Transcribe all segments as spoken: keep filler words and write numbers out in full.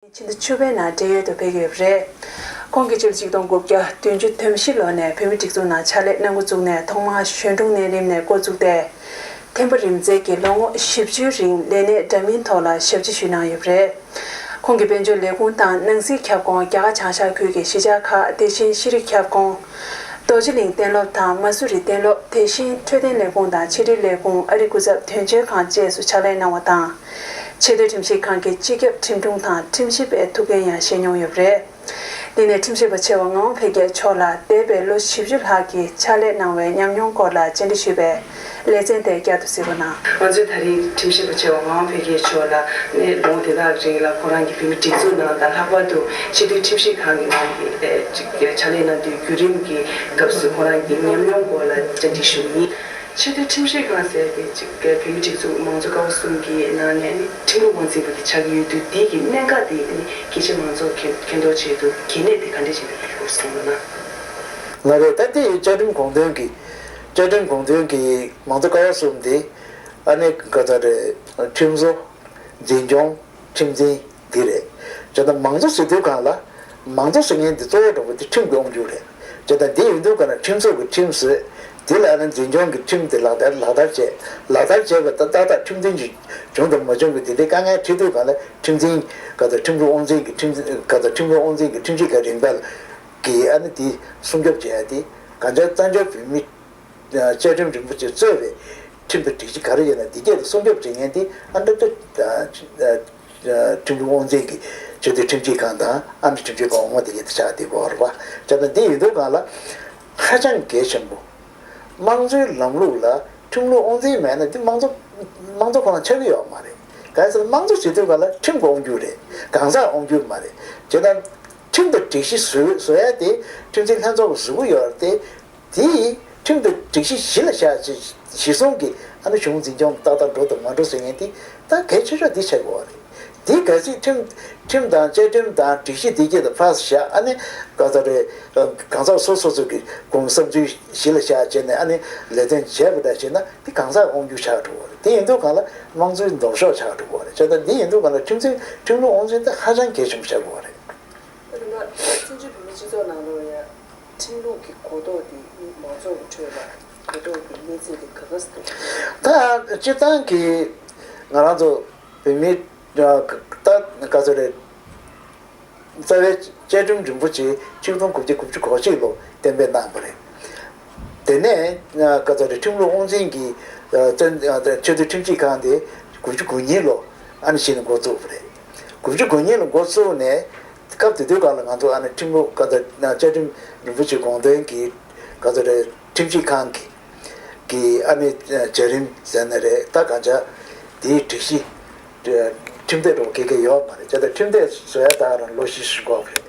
ཕྱི་ཟླ་བཅུ་པའི་ནང་བགྲེས་ཡོལ་དུ་ཕེབས་ཀྱི་ཡོད་པ་རེད། ཁོང་གིས་ཕྱི་ལོ་ཆིག་སྟོང་དགུ་བརྒྱ་བདུན་ཅུ་དོན་བཞི་ལོ་ནས་བོད་མིའི་སྒྲིག་འཛུགས་ནང་ཕྱག་ལས་གནང་འགོ་བཙུགས་ནས་ཐོག་མར་གཞོན་དྲུང་གནས་རིམ་ནས་འགོ་བཙུགས་ཏེ། ཐེམ་པ་རིམ་འཛེགས་ཀྱིས་ལོ་ངོ་བཞི་བཅུའི་རིང་ལས་གནས་འདྲ་མིན་ཐོག་ལ་ཞབས་ཕྱི་ཞུས་གནང་ཡོད་པ་རེད། ཁོང་གིས་དཔལ་འབྱོར་ལས་ཁུངས་དང་ནང་སྲིད་ཁྱབ་ཁོངས་རྒྱ་གར་བྱང་ཤར་ཁུལ་གྱི་གཞིས་ཆགས་ཁག་དེ་བཞིན་ཤེས་རིག་ཁྱབ་ཁོངས། རྡོ་རྗེ་གླིང་གཏན་སློབ་དང་མ་སུ་རི་གཏན་སློབ། དེ་བཞིན་འཕྲོད་བསྟེན་ལས་ཁུངས་དང་ཕྱི་དྲིལ་ལས་ཁུངས། ཨ་རིའི་སྐུ་ཚབ་དོན་གཅོད་ཁང་བཅས་སུ་ཕྱག་ལས་གནང་བ་དང་། ཆེས་མཐོའི་ཁྲིམས་ཞིབ་ཁང་གི་སྤྱི་ཁྱབ་ཁྲིམས་དྲུང་དང་ཁྲིམས་ཞིབ་པའི་ཐུགས་འགན་ཡང་བཞེས་མྱོང་ཡོད་པ་རེད། འདི་ནས་ཁྲིམས་ཞིབ་པ་ཆེ་བ་ངག་དབང་འཕེལ་རྒྱས་མཆོག་ལ་འདས་པའི་ལོ་བཞི་བཅུ་ལྷག་གི་ཕྱག་ལས་གནང་བའི་ཉམས་མྱོང་སྐོར་ལ་བཅར་འདྲི་ཞུས་པའི་ལེ་ཚན་དེ་བསྐྱར་དུ་གཟིགས་རོགས་གནང་། ང་ཚོས་ད་རེས་ཁྲིམས་ཞིབ་པ་ཆེ་བ་ངག་དབང་འཕེལ་རྒྱས་མཆོག་ལ་ནི་ལོ་ངོ་དེ་དག་རིང་ལ་ཁོ་རང་གིས་བོད་མིའི་སྒྲིག་འཛུགས་ནང་དང་ལྷག་པར་དུ་ཆེས་མཐོའི་ཁྲིམས་ཞིབ་ཁང་གི་ནང་གི་ཨེ་ཅིག་ཕྱག་ལས་གནང་དུས་བརྒྱུད་རིམ་གྱི་སྐབས་སུ་ཁོ་རང་གི་ཉམས་མྱོང་སྐོར་ལ་བཅར་འདྲི་ཞུ་གི་ཡིན། ཆེས་མཐོའི་ཁྲིམས་ཞིབ་ཁང་ཟེར་དེ་གཅིག་བོད་མིའི་སྒྲིག་འཛུགས་མང་གཙོ་ཀ་བ་གསུམ་གྱི་ནང་ནས་ནི་ཁྲིམས་ལུགས་དབང་འཛིན་པ་དེ་ཆགས་ཀྱི་ཡོད་དུས། དེའི་གི་གནད་འགག་དེ་ནི་རྒྱ་ཆེ་མང་ཚོགས་མཁྱེན་མཁྱེན་རྟོགས་ཆེད་དུ་གལ་གནད་དེ་ག་འདྲས་ཅིག་རེད། དེ་སྐོར་གསུངས་ན། ལགས་རེད། ད་དེ་བཅའ་ཁྲིམས་དགོངས་དོན་གྱི་བཅའ་ཁྲིམས་དགོངས་དོན་གྱི་མང་གཙོ་ཀ་བ་གསུམ་དེ་ཨ་ནི་ག་ཚོད་རེད། ཁྲིམས་བཟོ། འཛིན་སྐྱོང་། ཁྲིམས་འཛིན་འདི་རེད། བྱས་ཙང་མང་གཙོ་ཟེར་དུས་སྒང་ལ། མང་གཙོ་ཟེར་མཁན་འདི་གཙོ་བོ་འདྲ་པོ་འདི་ཁྲིམས་ཀྱི་དབང་སྒྱུར་རེད། བྱས་ཙང་འདི་ཡིན་དུས་སྒང་ལ་ཁྲིམས་བཟོ་གི་ཁྲིམས་བཟོས། འདི་ལ་ཨ་ནི་འཛིན་སྐྱོང་གི་ཁྲིམས་དེ་ལག་བསྟར་ལག་བསྟར་བྱས། ལག་བསྟར་བྱས་པ་ད་ཏག་ཏག་ཁྲིམས་མཐུན་ཅིག་བྱུང་དང་མ་བྱུང་གི་དེ་འདྲའི་དཀའ་ངལ་འཕྲད་དུས་སྒང་ལ་ཁྲིམས་འཛིན་ག་ཚོད་ཁྲིམས་ལུགས་དབང་འཛིན་གྱི་ཁྲིམས་ག་ཚོད་ཁྲིམས་ལུགས་དབང་འཛིན་གྱི་ཁྲིམས་ཞིབ་ཁང་རིམ་པ་གིས་ཨ་ནི་དེ་སྲུང་སྐྱོབ་བྱས་ཏེ། གང་ལྟར་བཙན་བྱོལ་བོད་མི། བཅའ་ཁྲིམས་རིན་པོ་ཆེ་གཙོས་པའི་ཁྲིམས་དང་སྒྲིག་གཞི་ག་རེ་ཡོད་ན་འདི་སྐད་དུ་སྲུང་སྐྱོབ་བྱེད་མཁན་དེ་ཨ་འདྲ་འདྲ། ཁྲིམས་ལུགས་དབང་འཛིན་གྱི་ཆེས་མཐོའི་ཁྲིམས་ཞིབ་ཁང་དང་ཨ་ནི་ཁྲིམས་ཞིབ་ཁང་འོག་མ་དེ་གའི་དེ་ཆགས་བསྡད་ཡོད་རེད་པ། བྱས་ཙང་འདི་ཡིན་དུས་སྒང་ལ་ཧ་ཅང་གལ་ཆེན་པོ། དམངས་གཙོའི་ལམ་ལུགས་ལ་ཁྲིམས་ལུགས་དབང་འཛིན་མེད་ན་འདི་དམངས་གཙོ་དམངས་གཙོ་ཁོ་ན་ཆགས་ཀྱི་ཡོད་མ་རེད། གང་ཡིན་ཟེར་ན་དམངས་གཙོ་ཟེར་དུས་སྒང་ལ་ཁྲིམས་ཀྱི་དབང་སྒྱུར་རེད། གང་ཟག་དབང་སྒྱུར་མ་རེད། བྱས་ཙང་ཁྲིམས་དང་སྒྲིག་གཞི་བཟོ་བཟོ་ཡ་དེ་ཁྲིམས་འཛིན་ལྷན་ཚོགས་ཀྱིས་བཟོ་གི་ཡོད་རེད་དེ། དེ་ཡིས་ཁྲིམས་དང་སྒྲིག་གཞི་གཞི་ལ་བཞག་བྱས་གཞི་བཟུང་གིས་ཨ་ནི་གཞུང་འཛིན་སྐྱོང་ཏག་ཏག་འགྲོ་དང་མ་འགྲོ་ཟེར་མཁན་དེ་ད་གལ་ཆེ་ཤོས་འདི་ཆགས་ཀྱི་ཡོད་རེད། དེ་གལ་སྲིད་ཁྲིམས་ཁྲིམས་དང་བཅའ་ཁྲིམས་དང་སྒྲིག་གཞི་དེ་སྐད་དུ་ཕར་བཞག་ཨ་ནི་ག་ཚོད་རེད། གང་ཟག་སོ་སོ་སོ་གི་དགོངས་བསམ་ཚུལ་གཞི་ལ་བཞག་བྱས་ནས་ཨ་ནི་ལས་དོན་བྱས་པ་འདྲ་བྱས་ན་དེ་གང་ཟག་དབང་སྒྱུར་ཆགས་འགྲོ་གི་རེད། དེ་ཡིན་དུས་སྒང་ལ་དམངས་གཙོའི་ལྡོག་ཕྱོགས་ཆགས་འགྲོ་གི་རེད། བྱས་ཙང་འདི་ཡིན་དུས་སྒང་ལ་ཁྲིམས་འཛིན་ཁྲིམས་ལུགས་དབང་འཛིན་དེ་ཧ་ཅང་གལ་ཆེན་པོ་ཆགས་ཀྱི་ཡོད་རེད། ད་ལྟ་བཙན་བྱོལ་བོད་མིའི་སྤྱི་ཚོགས་ནང་ལོགས་ཡ་ཁྲིམས་ལུགས་ཀྱི་གོ་རྟོགས་དེ་མང་ཚོགས་ཀྱི་ཁྲོད་ལ་གོ་རྟོགས་ཀྱི་གནས་ཚད་དེ་ག་ག་སུ་འདུག་ད་སྤྱིར་བཏང་གི་ང་རང་ཚོ་བོད་མི་ད་ག་ཚོད་རེད། རྩ་བའི་བཅའ་ཁྲིམས་རིན་པོ་ཆེ་ཆིག་སྟོང་དགུ་བརྒྱ་དགུ་བཅུ་གོ་གཅིག་ལོ་གཏན་འབེབས་གནང་བ་རེད། དེ་ནས་ག་ཚོད་རེད། ཁྲིམས་ལུགས་དབང་འཛིན་གྱི་བཙན་ཆེས་མཐོའི་ཁྲིམས་ཞིབ་ཁང་དེ་དགུ་བཅུ་གོ་གཉིས་ལོ་ཨ་ནི་གཞི་ནས་འགོ་བཙུགས་པ་རེད། དགུ་བཅུ་གོ་གཉིས་ལོ་འགོ་བཙུགས་ནས། སྐབས་དེ་དུས་སྒང་ལ་ང་ཚོ་ཨ་ནི་ཁྲིམས་ལུགས་ག་ཚོད་བཅའ་ཁྲིམས་རིན་པོ་ཆེ་དགོངས་དོན་གྱི་ག་ཚོད་རེད། ཁྲིམས་ཞིབ་ཁང་གི་གི་ཨ་ནི་བྱ་རིམ་ཟེར་ན་རེད། ད་གང་ཆགས་དེའི་སྒྲིག་གཞི་ཁྲིམས་ཐད་འགྲོ་གི་གི་ཡོད་མ་རེད། བྱས་ཙང་ཁྲིམས་ཐད་བཟོ་ཡ་ད་རང་ལོ་བཞི་བཞི་འགོར་བ་རེད།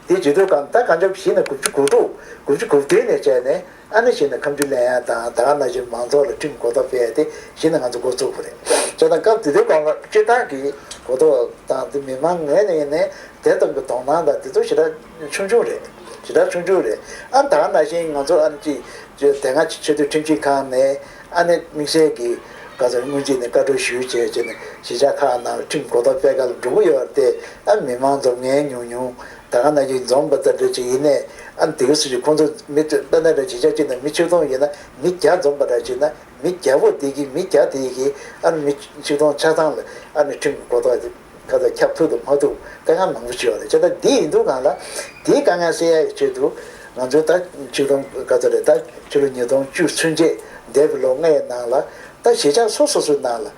དེ་བྱེད་དུས་སྒང་ད་གང་ཆགས་གཞི་ནས་དགུ་བཅུ་གོ་དྲུག་དགུ་བཅུ་གོ་བདུན་ནས་བྱས་ནས། ཨ་ནི་གཞི་ནས་ཁ་མཆུ་ལེན་ཡ་དང་ད་ག་ནང་བཞིན་མང་ཚོགས་ལ་ཁྲིམས་གོ་རྟོགས་སྤེལ་ཡ་དེ་གཞི་ནས་ང་ཚོ་འགོ་བཙུགས་པ་རེད། བྱས་ཙང་སྐབས་དེ་དུས་སྒང་ལ་སྤྱིར་བཏང་གི་གོ་རྟོགས་དང་དེ་མི་མང་ངོས་ནས་ཡིན་ནའི་དེ་ཙམ་གྱི་དོ་སྣང་དང་དེ་ཚོ་ཞེ་དྲག་ཆུང་ཆུང་རེད། ཞེ་དྲག་ཆུང་ཆུང་རེད། ཨ་ནི་ད་ག་ནང་བཞིན་ང་ཚོ་ཨ་ནི་ཅིག་དེ་སྔ་ཆེས་མཐོའི་ཁྲིམས་ཞིབ་ཁང་ནས་ཨ་ནི་དམིགས་བསལ་གྱི་ག་ཚོད་སྔོན་རྩིས་ནས་བཀའ་འཁྲོལ་ཞུས་བྱས་བྱས་ནས་གཞིས་ཆགས་ཁག་ནང་ལ་ཁྲིམས་གོ་རྟོགས་སྤེལ་ག་ལ་འགྲོ་གི་ཡོད་རེད་དེ། ཨ་མི་མང་འཛོམས་མཁན་ཉུང་ཉུང་། ད་ག་ནང་བཞིན་འཛོམས་པ་ལྟར་འདྲ་ཅིག་ཡིན་ནའི་ཨ་ནི་དེ་ག་སུ་ཞིག་ཁོང་ཚོ་མི་ལྟ་ན་འདྲ་ཅིག་ཆ་གཅིག་ན་མི་ཆིག་སྟོང་ཡིན་ན་མི་བརྒྱ་འཛོམས་པ་འདྲ་ཅིག་ན་མི་བརྒྱ་པོ་དེ་གིས་མི་བརྒྱ་དེ་གིས་ཨ་ནི་མི་ཆིག་སྟོང་ཆ་ཚང་ལ་ཨ་ནི་ཁྲིམས་ཀྱི་གོ་རྟོགས་དེ་ག་ཚོད་ཁྱབ་ཐུབ་དང་མ་ཐུབ་དཀའ་ངལ་མང་པོ་ཅིག་ཡོད་རེད། བྱས་ཙང་འདི་ཡིན་དུས་སྒང་ལ་དེའི་དཀའ་ངལ་སེལ་ཡ་ཡི་ཆེད་དུ་ང་ཚོས་ད་ཆིག་སྟོང་ག་ཚོད་རེད། ད་ཕྱི་ལོ་ཉིས་སྟོང་བཅུ་ཚུན་ཆད་འདས་པའི་ལོ་ལྔའི་ནང་ལ་ད་གཞིས་ཆགས་སོ་སོ་སོའི་ནང་ལ།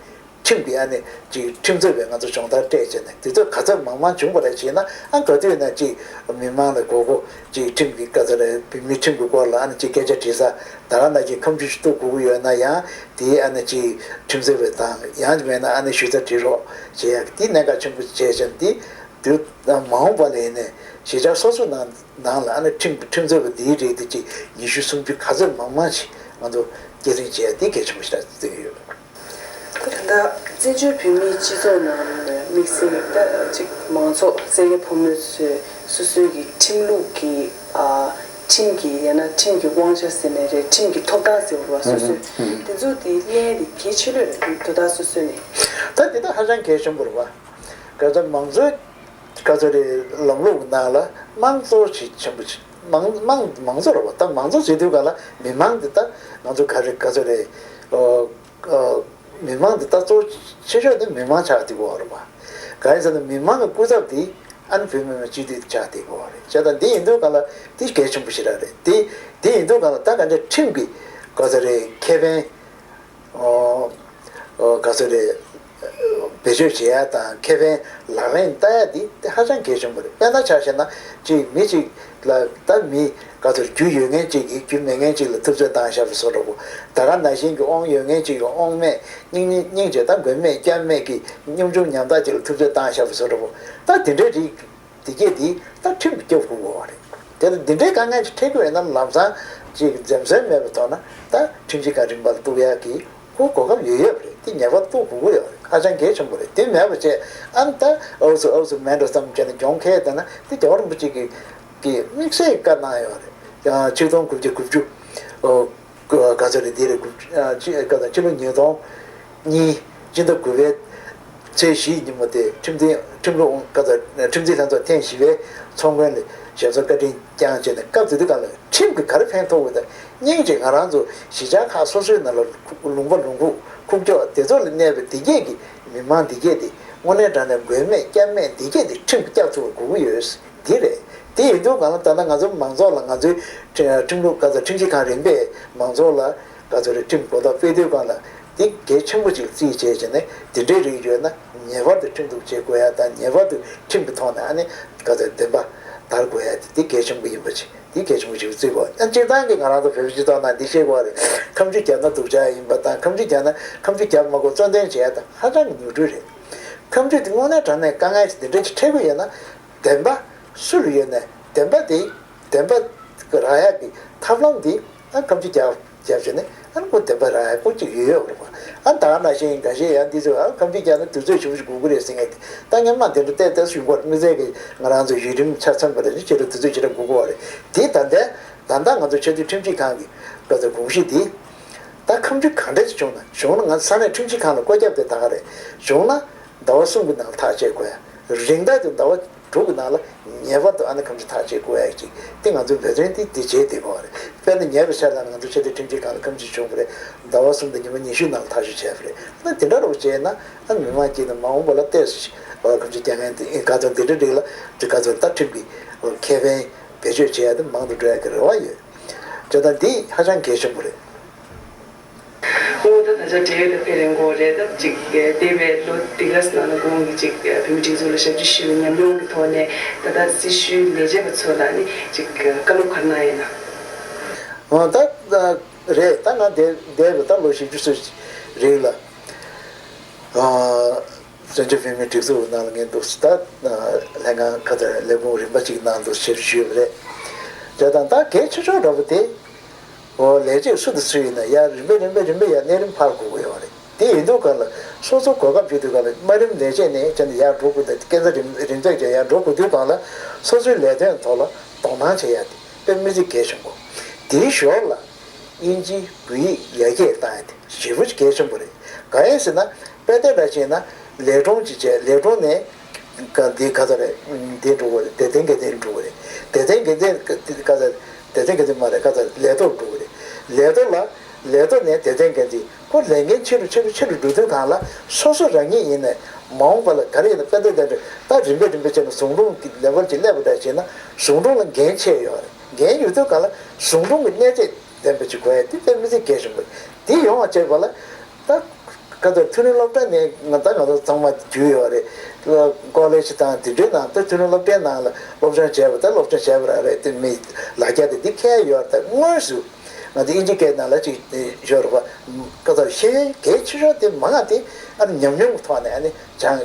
ཁྲིམས་ཀྱི་ཨ་ནི་ཅིག་ཁྲིམས་རྩོད་པའི་ང་ཚོ་སྦྱོང་བརྡར་སྤྲད་བྱས་ནས་དེ་ཚོ་ག་ཚོད་མང་མང་བྱུང་བ་རེད་ཅེ་ན། ཨ་ག་དུས་ན་ཅིག་མི་མང་ལ་མགོ་སྐོར་ཅིག་ཁྲིམས་ཀྱི་ག་ཚོད་རེད། མི་ཁྲིམས་ཀྱི་སྐོར་ལ་ཨ་ནི་ཅིག་སྐད་ཆ་དྲི་ས་ད་ག་ན་ཅིག་ཁ་མཆུ་ཞིག་གཏུག་དགོས་ཀྱི་ཡོད་ན་ཡང་དེའི་ཨ་ནི་ཅིག་ཁྲིམས་རྩོད་པ་དང་ཡང་མེད་ན་ཨ་ནི་ཞུ་རྩ་དྲི་རོགས་བྱེད་ཡག་དེ་གནད་འགག་ཆེན་པོ་བྱས་ཤིང་དེ་དུས་མ་འོངས་པ་ལ་ཡིན་ནའི་གཞིས་ཆགས་སོ་སོ་ནང་ནང་ལ་ཨ་ནི་ཁྲིམས་ཁྲིམས་རྩོད་པ་འདིའི་རིགས་དེ་ཅིག་ཉི་ཤུ་སུམ་ཅུ་ག་ཚོད་མང་མང་ཞིག་ང་ཚོ་སྐྱེད་སྲིང་བྱེད་ཡག་དེ་གལ་ཆེན་པོ་ཞིག་རེད་བརྩི་གི་ཡོད། ད་ལྟ་བཙན་བྱོལ་བོད་མིའི་སྤྱི་ཚོགས་ནང་ལ་དམིགས་བསལ་ད་ཅིག་མང་ཚོགས་སེར་སྐྱ་ཕོ་མོ་ཚོས་སོ་སོའི་གི་ཁྲིམས་ལུགས་ཀྱི་ཨ་ཁྲིམས་ཀྱི་ཡང་ན་ཁྲིམས་ཀྱི་དབང་ཆ་ཟེར་ནའི་རེད། ཁྲིམས་ཀྱི་ཐོབ་ཐང་ཟེར་བ་སོ་སོའི་དེ་ཚོ་དེ་གནས་དེ་གལ་ཆེ་ལོས་རེད། དོ་བདག་སོ་སོ་ནས་ད་དེ་ད་ཧ་ཅང་གལ་ཆེན་པོ་རེད་བ། ག་ཚོད་མང་གཙོའི་ ག་ཚོད་རེད། ལམ་ལུགས་ནང་ལ་དམངས་གཙོ་ཞིག་ཆེན་པོ་ཆེ། དམངས་དམངས་དམངས་གཙོ་རེད་བ། ད་དམངས་གཙོ་ཟེར་དུས་ག་ལ་མི་མང་འདི་ད་ང་ཚོ་ག་རེ་ག་ཚོད་རེད། ཨོ་ཨོ་མི་མང་འདི་ད་གཙོ་ཆེ་ཤོས་དེ་མི་མང་ཆགས་བསྡད་ཡོད་རེད་བ། གང་ཡིན་ཟེར་ན་མི་མང་གི་སྐུ་ཚབ་འདི་ཨ་ནི་བོད་མི་མང་སྤྱི་འཐུས་ཆགས་བསྡད་ཡོད་རེད། བྱས་ཙང་འདི་ཡིན་དུས་ག་ལ་འདི་གལ་ཆེན་པོ་ཞིག་རང་རེད། འདི་འདི་ཡིན་དུས་ག་ལ་ད་ག་འདྲ་ཁྲིམས་ཀྱི་ག་ཚོད་རེད་ཁེ་ཕན། ཨོ། ཨོ། ག་ཚོད་རེད། བེད་སྤྱོད་བྱེད་ཡ་དང་ཁེ་ཕན་ལག་ལེན་བསྟར་ཡ་འདི་དེ་ཧ་ཅང་གལ་ཆེན་པོ་རེད། དཔེར་ན་ཆ་བཞག་ན་གཅིག་མི་གཅིག་ལ་ད་མི་ག་ཚོད་རྒྱུ་ཡོད་མཁན་གཅིག་གིས་རྒྱུ་མེད་མཁན་གཅིག་ལ་ཐུབ་ཚོད་བཏང་བཞག་པའི་བཟོ་འདྲ་པོ། ད་ག་ནང་བཞིན་གྱི་དབང་ཡོད་མཁན་གཅིག་གིས་དབང་མེད་སྙིང་སྙིང་རྗེ་ད་མགོན་མེད་སྐྱབས་མེད་ཀྱི་གཉོམ་ཆུང་ཉམ་ཐག་ཅིག་ལ་ཐུབ་ཚོད་བཏང་བཞག་པའི་བཟོ་འདྲ་པོ། ད་དེ་འདྲའི་རིགས། དེ་གས་དེ་ད་ཁྲིམས་ཀྱིས་སྐྱོབ་དགོས་པ་རེད། དེ་ལ་འདི་འདྲའི་དཀའ་ངལ་ཅིག་འཕྲད་ཀྱི་ཡོད་ན་ལམ་སང་ཅིག་འཛེམ་ཟོན་མེད་པའི་ཐོག་ན་ད་ཁྲིམས་ཞིབ་ཁང་རིམ་པར་གཏུག་ཡག་གི་ཁོ་གོ་སྐབས་ཡོད་ཡོད་རེད། དེ་ངེས་པར་གཏུག་དགོས་ཀྱི་ཡོད་རེད། ཧ་ཅང་གལ་ཆེན་པོ་རེད། དེ་མེད་པ་བྱས་ཨ་ནི་ད་ཨུ་ཚུགས་ཨུ་ཚུགས་མེད་འགྲོ་བསམ་བྱས་ན་གྱོང་ཁེལ་བསྡད་ན་དེ་རྒྱལ་བ་རིན་པོ་ཆེ་གིས་གིས་དམིགས་བསལ་བཀའ་གནང་ཡོད་རེད། ཡང་ཆིག་སྟོང་དགུ་བརྒྱ་དགུ་བཅུ། ག་ཚོད་རེད། འདི་རེད། དགུ་ཨ་ཕྱི་ག་དང་ཕྱི་ལོ་ཉིས་སྟོང་གཉིས་སྤྱི་ཟླ་དགུ་པའི་ཚེས་བཞི་ཉིན་མོ་དེ་ཁྲིམས་འཛིན་ཁྲིམས་ལུགས་ག་ཚོད་ཁྲིམས་འཛིན་ལྷན་ཚོགས་ཐེངས་བཞི་པའི་ཚོགས་མགོན་ལ་ཞབས་སོར་བཀའ་དྲིན་བསྐྱངས་བྱས་ནས་སྐབས་དེ་དུས་སྒང་ལ་ཁྲིམས་ཀྱིས་ག་རེ་ཕན་ཐོགས་ཡོད་དང་སྙིང་རྗེ་ང་རང་ཚོ་གཞིས་ཆགས་ཁག་སོ་སོའི་ནང་ལ་ལུང་པ་ལུང་ཁུག་ཁུག་ཀྱོག་དེ་ཚོ་ལ་གནས་པའི་འདི་གས་ཀྱི་མི་མང་འདི་གས་དེ་དངོས་གནས་དྲང་གནས་མགོན་མེད་སྐྱབས་མེད་འདི་གས་དེ་ཁྲིམས་ཀྱིས་བསྐྱབས་ཐུབ་པ་དགོས་ཀྱི་ཡོད། འདི་རེད། དེ་ཡིན་དུས་གང་ལ་ད་ལྟ་ང་ཚོ་མང་ཚོགས་ལ་ང་ཚོའི་ཁྲིམས་ཁྲིམས་ལུགས་ག་ཚོད་ཁྲིམས་ཞིབ་ཁང་རིམ་པས་མང་ཚོགས་ལ་ག་ཚོད་རེད་ཁྲིམས་གོ་རྟོགས་སྤེལ་དུས་གང་ལ་འདི་གལ་ཆེན་པོ་ཅིག་རྩིས་བྱས་བྱས་ནས་འདི་འདྲའི་རིགས་ཡོད་ན་ངེས་པར་དུ་ཁྲིམས་གཏུག་བྱེད་དགོས་ཡ་དང་ངེས་པར་དུ་ཁྲིམས་ཀྱི་ཐོག་ནས་ཨ་ནི་ག་ཚོད་བདེན་པ་དར་དགོས་ཡ་དེ་འདི་གལ་ཆེན་པོ་ཡིན་པ་ཅིག་འདི་གལ་ཆེན་པོ་ཅིག་རྩིས་དགོས། ཡང་སྤྱིར་བཏང་གི་ང་རང་ཚོ་བོད་པའི་སྤྱི་ཚོགས་ནང་འདི་ཤེས་དགོས་རེད། ཁ་མཆུ་བརྒྱབ་ན་སྡུག་ཅག་ཡིན་པ་དང་ཁ་མཆུ་བརྒྱབ་ན་ཁ་མཆུ་བརྒྱབ་མ་དགོས་གཙོ་འདོན་བྱེད་ཡ་དང་ཧ་ཅང་གི་ནོར་འཁྲུལ་རེད། ཁ་མཆུ་དེ་དངོས་གནས་དྲང་གནས་དཀའ་ངལ་ཅིག་འདི་འདྲ་ཅིག་འཕྲད་ཀྱི་ཡོད་ན། བདེན་པ་སུ་ལ་ཡོད་ནས་བདེན་པ་དེ་བདེན་པ་རག་ཡག་གི་ཐབས་ལམ་དེ་ཨ་ཁ་མཆུ་རྒྱག་རྒྱག་བྱས་ནས་ཨ་ནི་ཁོ་བདེན་པ་རག་ཡག་ཁོ་ཅིག་ཡོད་ཡོད་རེད་པ། ཨ་ད་ག་ནང་བཞིན་འགའ་ཤས་ཡང་འདི་ཚོས་ཨ་ཁ་མཆུ་རྒྱག་ན་དུས་ཚོད་ཞེ་པོ་ཞིག་འགོར་གི་རེད་ཟེར་མཁན་དེ་ད་སྔོན་མ་དེ་འདྲ་ཏོག་ཙམ་ཞུ་དགོས་རེད། དམིགས་བསལ་གྱི་ང་རང་ཚོ་ཡུལ་རིམ་ཆ་ཚང་པ་རེད། ཆེད་དུ་དུས་ཚོད་ཞེ་དྲག་འགོར་གི་ཡོད་རེད། དེ་ད་ལྟའི་ད་ལྟ་ང་ཚོ་ཆེས་མཐོའི་ཁྲིམས་ཞིབ་ཁང་གི་ག་ཚོད་དགོངས་གཞི་དེ་ད་ཁ་མཆུ་གང་འདྲ་ཞིག་བྱུང་ན་བྱུང་ན་ང་ས་གནས་ཁྲིམས་ཞིབ་ཁང་ལ་བཀོད་ཁྱབ་དེ་ད་ག་རེད། བྱུང་ན་ཟླ་བ་གསུམ་གྱི་ནང་ཐག་བཅད་དགོས་ཡ། རིང་ཐག་དེ་ཟླ་བ་དྲུག་གི་ནང་ལ་ངེས་པར་དུ་ཨ་ནི་ཁ་མཆུ་ཐག་བཅད་དགོས་ཡ་ཅིག་དེ་ང་ཚོའི་འབད་བརྩོན་དེ་དེ་བྱས་བསྡད་དགོས་པ་རེད། དཔེར་ན་ཉེ་བའི་ཆར་ལ་ང་ཚོ་ཆེས་མཐོའི་ཁྲིམས་ཞིབ་ཁང་ལ་ཁ་མཆུ་བྱུང་བ་རེད། ཟླ་བ་གསུམ་དང་ཉི་མ་ཉི་ཤུ་ནང་ལ་ཐག་གཅོད་བྱས་པ་རེད། ཨ་ནི་དེ་འདྲ་རོགས་བྱས་ན་ཨ་ནི་མི་མང་སྐྱིད་ན་མ་འོངས་པ་ལ་ཏོག་ཙམ་ཁ་མཆུ་རྒྱག་མཁན་དེ་ག་ཚོད་འདི་འདྲ་འགྲིག་ལ་དེ་ག་ཚོད་ད་ཁྲིམས་ཀྱི་ཁེ་ཕན་བེད་སྤྱོད་བྱེད་ཡ་དེ་མང་དུ་འགྲོ་ཡ་གི་རེ་བ་ཡོད། བྱས་ཙང་འདི་ཧ་ཅང་གལ་ཆེན་པོ་རེད། ཨོ་ད་ད་ཆ་འབྲེལ་ཡོད་ད་ཕེ་རེ་འགོ་རེད། ད་ཅིག་འདས་པའི་ལོ་འདི་ག་ནང་ལ་གོང་གི་ཅིག་བོད་མི་སྒྲིག་འཛུགས་ལ་ཞབས་ཕྱི་ཞུས་པའི་ཉམས་མྱོང་གི་ཐོག་ནས་ད་ལྟ་སྲི་ཞུའི་ལས་བྱེད་པ་ཚོ་ལ་ནི་ཅིག་བཀའ་སློབ་ག་རེ་གནང་ཡོད་ན། ཨོ་ད་རེད། ད་ང་འདས་འདས་པའི་ད་ལོ་བཞི་བཅུ་ཙམ་རིང་ལ་ཨ་བཙན་བྱོལ་བོད་མིའི་སྒྲིག་འཛུགས་ནང་ལ་ངས་འདུག་ད་ལྷན་ཁང་ཁ་ཚ་ལས་ཁུངས་རིམ་པ་གཅིག་ནང་དུ་ཕྱིར་ཞུས་པ་རེད། བྱས་ཙང་ད་གལ་ཆེ་ཤོས་འདྲ་པོ་དེ། འོ་ལས་བྱེད་སུ་དང་སུ་ཡིན་ན་ཡར་རིམ་པས་རིམ་པས་རིམ་པས་ཡར་གནས་རིམ་འཕར་དགོས་ཀྱི་ཡོད་རེད། དེ་ཡིན་དུས་ག་ལ་སོ་སོ་གོ་སྐབས་བྱེད་དུས་ག་ལ་དམའ་རིམ་ལས་བྱེད་ནས་བྱས་ནས་ཡར་འགྲོ་དགོས་དང་སྐས་འཛེག་རིམ་རིམ་འཛེག་བྱས་ཡར་འགྲོ་དགོས་དུས་གང་ལ་སོ་སོའི་ལས་དོན་ཐོག་ལ་དོ་སྣང་བྱེད་ཡ་དེ་དཔེ་མི་སྲིད་གལ་ཆེན་པོ། དེའི་ཞོར་ལ་དབྱིན་ཇི་བོད་ཡིག་ཡར་རྒྱས་བཏང་ཡ་དེ་ཞེ་པོ་ཅིག་གལ་ཆེན་པོ་རེད། གང་ཡིན་ཟེར་ན་དཔེ་དེབ་འདྲ་བྱས་ན་ལས་གྲོང་ཅིག་བྱས་ལས་གྲོང་ནས་ག་འདི་ག་ཚོད་རེད། འདི་འགྲོ་གི་རེད། སྡེ་ཚན་འགན་འཛིན་འགྲོ་གི་རེད། སྡེ་ཚན་འགན་འཛིན་ག་ཚོད་སྡེ་ཚན་འགན་འཛིན་མ་རེད། ག་ཚོད་ལས་ཐོག་འགྲོ་གི་རེད། ལས་ཐོག་ལ་ལས་ཐོག་ནས་སྡེ་ཚན་འགན་འཛིན་ཁོ་ལས་འགན་ཆེ་རུ་ཆེ་རུ་ཆེ་རུ་འགྲོ་དུས་གང་ལ་སོ་སོ་རང་ཉིད་ཡིན་ནས་མ་འོངས་པ་ལ་ག་རེ་ཡིན་ན་དཔེ་དེབ་དེ་འདྲ་ད་རིམ་པས་རིམ་པས་བྱས་ནས་ཟུང་དྲུང་གི་ལེ་ཝལ་གྱི་སླེབས་པ་འདྲ་བྱས་ན་ཟུང་དྲུང་ལ་འགན་ཆེ་ཡོད་རེད། འགན་ཡོད་དུས་གང་ལ་ཟུང་དྲུང་གི་གནས་ཚད་ལྡན་པ་ཅིག་དགོས་ཡ་དེ་དཔེ་མི་སྲིད་གལ་ཆེན་པོ་རེད། དེ་ཡོང་བ་བྱེད་པ་ལ་ད་ག་ཚོད་མཐོ་རིམ་སློབ་གྲྭ་ནས་ང་ད་ང་ཚོ་ཚང་མ་རྒྱུས་ཡོད་རེད། ཀོ་ལེ་ཇི་དང་དེ་འདྲའི་ནང་ད་མཐོ་རིམ་སློབ་གྲྭའི་ནང་ལ་སློབ་སྦྱོང་བྱས་པ་ད་སློབ་སྦྱོང་བྱས་པ་རང་རེད། དེ་མི་ལ་རྒྱ་དེ་འདི་ཁྱད་ཡོད་རེད། ད་དངོས་སུ་ང་ཚོ་དབྱིན་ཇི་སྐད་ནང་ལ་ཅིག་ཡོད་རེད་པ། ག་ཚོད་ཤེས་ཡོན་གལ་ཆེ་ཤོས་དེ་མང་བ་དེ་ཨ་ནི་ཉམས་མྱོང་གི་ཐོག་ནས་ཨ་ནི་སྦྱང་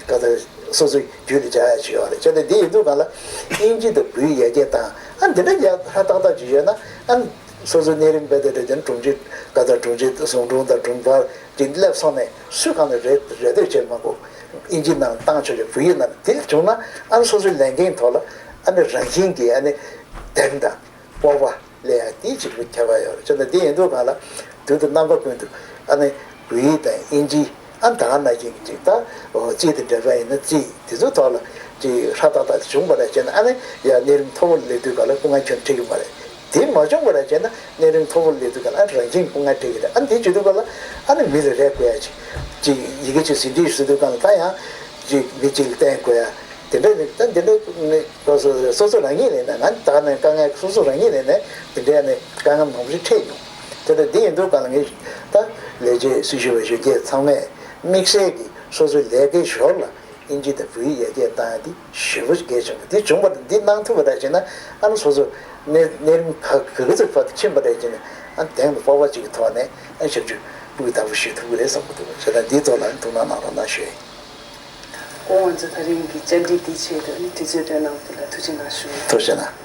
ག་ཚོད་སོ་སོའི་རྒྱུད་ལ་འཇགས་ཡ་ཅིག་ཡོད་རེད། བྱས་ཏེ་འདི་ཡིན་དུས་གང་ལ་དབྱིན་ཇི་དང་བོད་ཡིག་ཡར་རྒྱས་བཏང་ཨ་འདི་འདྲ་ཡ་ཧ་ཏག་ཏག་ཅིག་ཡོད་ན་ཨ་ནི་སོ་སོའི་གནས་རིམ་དཔེ་དེབ་འདྲ་དེ་ནི་དྲུང་ཆེ་ག་ཚོད་དྲུང་ཆེ་ཟུང་དྲུང་དང་དྲུང་འཕར་ཅིག་སླེབས་སོང་ནས་སུས་གང་ལ་རེ་རེ་ལྟོས་བྱེད་མ་དགོས། དབྱིན་ཇི་ནང་བཏང་ཆོག་ཅིག་བོད་ཡིག་ནང་དེ་བྱུང་ན་ཨ་ནི་སོ་སོའི་ལས་འགན་ཐོག་ལ་ཨ་ནི་རང་བཞིན་གྱིས་ཨ་ནི་དེབ་དང་། སྤོབས་པ་སླེབས་ཡ་དེའི་ཕྱིར་དུ་ཁྱད་པར་ཡོད་རེད། བྱས་ན་འདི་ཡིན་དུས་གང་ལ་དུས་དང་རྣམ་པ་ཀུན་ཏུ་ཨ་ནི་བོད་ཡིག་དང་དབྱིན་ཇི་ཨ་ནི་ད་ག་ནང་བཞིན་གྱི་ཅིག་ད་རྩིས་དེ་འདྲ་པ་ཡིན་ན་རྩིས་དེ་ཚོའི་ཐོག་ལ་ ཅིག་ཧྲ་ཏག་ཏག་བྱུང་བ་རེད་བྱས་ན། ཨ་ནི་ཡ་གནས་རིམ་མཐོ་པོ་ལ་སླེབས་དུས་ག་ལ་སྐུ་ངལ་ཁྱོན་འཕྲད་ཀྱི་མ་རེད། དེ་མ་བྱུང་བ་རེད་བྱས་ན་གནས་རིམ་མཐོ་པོ་ལ་སླེབས་དུས་ག་ལ་ཨ་ནི་རང་བཞིན་སྐུ་ངལ་འཕྲད་ཀྱི་རེད། ཨ་ནི་དེ་བྱེད་དུས་ག་ལ་ཨ་ནི་མི་ལ་རེ་དགོས་ཡ་ཅིག་ཅིག་ཡི་གེ་ཅིག་ཟིན་བྲིས་ཞུ་དུས་ག་ལ་ད་ཡང་ཅིག་མི་གཅིག་ལ་བསྟན་དགོས་ཡ། དེ་འདྲ་ནི་ད་འདི་འདྲ་ནི་སོ་སོ་སོ་སོ་རང་ཉིད་ལས་ནས་ང་ད་ནས་དཀའ་ངལ་སོ་སོ་རང་ཉིད་ལས་ནས་དེ་འདྲའི་ནས་དཀའ་ངལ་མང་པོ་ཞིག་འཕྲད་མྱོང་། དེ་འདྲ་འདི་ཡིན་དུས་ག་ལ་ངས་ད་ལས་བྱེད་སྲི་ཞུ་བ་གཞོན་སྐྱེས་ཚང་མས་དམིགས་བསལ་གྱིས་སོ་སོའི་ལས་ཀའི་ཞོར་ལ་ཨིན་ཇི་དང་བོད་ཡིག་ཡར་རྒྱས་བཏང་ཡ་འདི་ཞེ་པོ་གལ་ཆེན་པོ་འདི་བྱུང་བ་དང་འདི་གནང་ཐུབ་པ་རེད་བྱས་ན། ཨ་ནི་སོ་སོ་གནས་གནས་རིམ་ག་ག་ག་ཚོད་བར་དུ་ཕྱིན་པ་རེད་བྱས་ན། ཨ་ནི་དེང་དུ་སྤོབས་པ་ཅིག་གི་ཐོག་ནས་ཨ་ཞབས་ཞུ་སྤུས་དག་པོ་ཞུ་ཐུབ་ཀྱི་རེད་བསམ་གྱི་འདུག་བྱས་ཙང་འདིའི་ཐོག་ལ་ཐུགས་སྣང་གནང་རོགས་གནང་ཞུ་ཡ་ཡིན། ཨོ་ང་ཚོ་ད་རིང་གི་བཅར་འདྲི་འདིའི་ཆེད་དུ་ཨ་ནི་དུས་ཚོད་བཏོན་གནང་བ་དེ་ལ་ཐུགས་རྗེ་གནང་ཞུ། ཐུགས་རྗེ་གནང་།